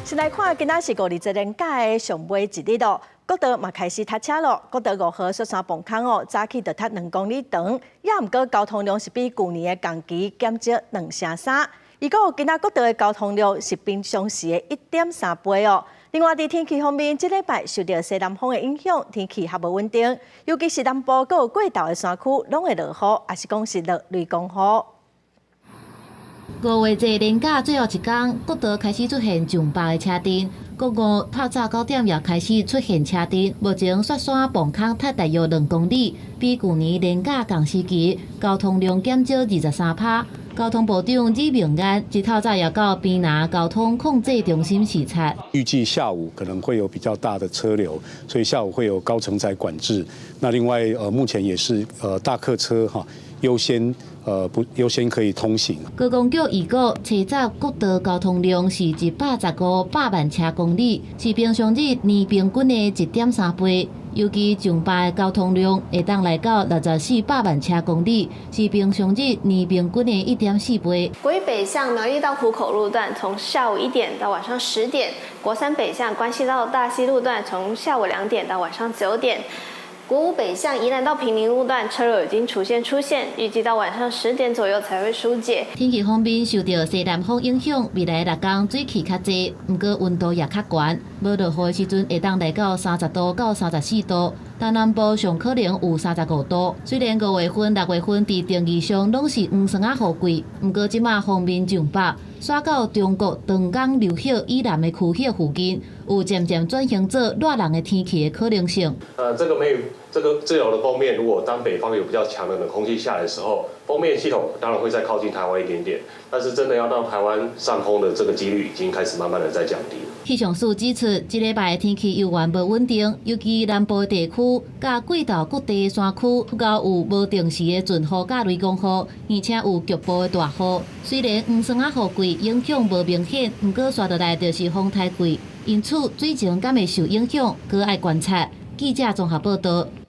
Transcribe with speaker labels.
Speaker 1: 先來看，今仔是五二節連假的上尾一日咯，國道嘛開始塞車咯。國道5號雪山磅空哦，早起就塞2公里長，也毋過交通量是比舊年的同期減少2成3。伊講今仔國道的交通量是平常時的1.3倍哦。另外，佇天氣方面，這禮拜受著西南風的影響，天氣較無穩定，尤其是南部閣有過頭的山區，攏會落雨，抑是講是落雷公雨。
Speaker 2: 五月節連假最後一工，國道開始出現上百的車陣。國五透早9點也開始出現車陣。目前雪山磅空塞大約2公里，比舊年連假仝時期交通量減少23%。交通部長李明安一透早也到屏南交通控制中心視察。
Speaker 3: 預計下午可能會有比較大的車流，所以下午會有高承載管制。那另外，目前也是大客車哈優先。不優先可以通行。
Speaker 2: 高公局預估，初十國道交通量是115百萬車公里，是平常日年平均的1.3倍。尤其上班的交通量會當來到64百萬車公里，是平常日年平均的1.4倍。
Speaker 4: 國一北向苗栗到湖口路段，從下午1點到晚上10點；國三北向關西到大溪路段，從下午2點到晚上9點。國五北向宜蘭到坪林路段車流已經出現出現，預計到晚上10點左右才會疏解。
Speaker 2: 天氣方面受著西南風影響，未來6天水汽較濟，毋過溫度也較懸。無落雨的時陣會當來到30度到34度，東南部上可能有35度。雖然5月份、6月份佇定義上攏是黃霜仔雨季，毋過這馬鋒面上北，徙到中國長江流域以南的區域附近，有漸漸轉型做熱人的天氣的可能性。
Speaker 5: 這個沒有。這個自由的鋒面，如果當北方有比較強的冷空氣下來的時候，鋒面系統當然會再靠近台灣一點點，但是真的要到台灣上空的這個幾率已經開始慢慢的在降低。
Speaker 2: 氣象署指出，這禮拜的天氣猶原無穩定，尤其南部地區佮過頭各地山區，較有無定時的陣雨佮雷公雨，而且有局部的大雨。雖然黃霜仔雨季影響無明顯，毋過紲落來就是風颱季，因此水情敢會受影響，閣愛觀察。記者綜合報道。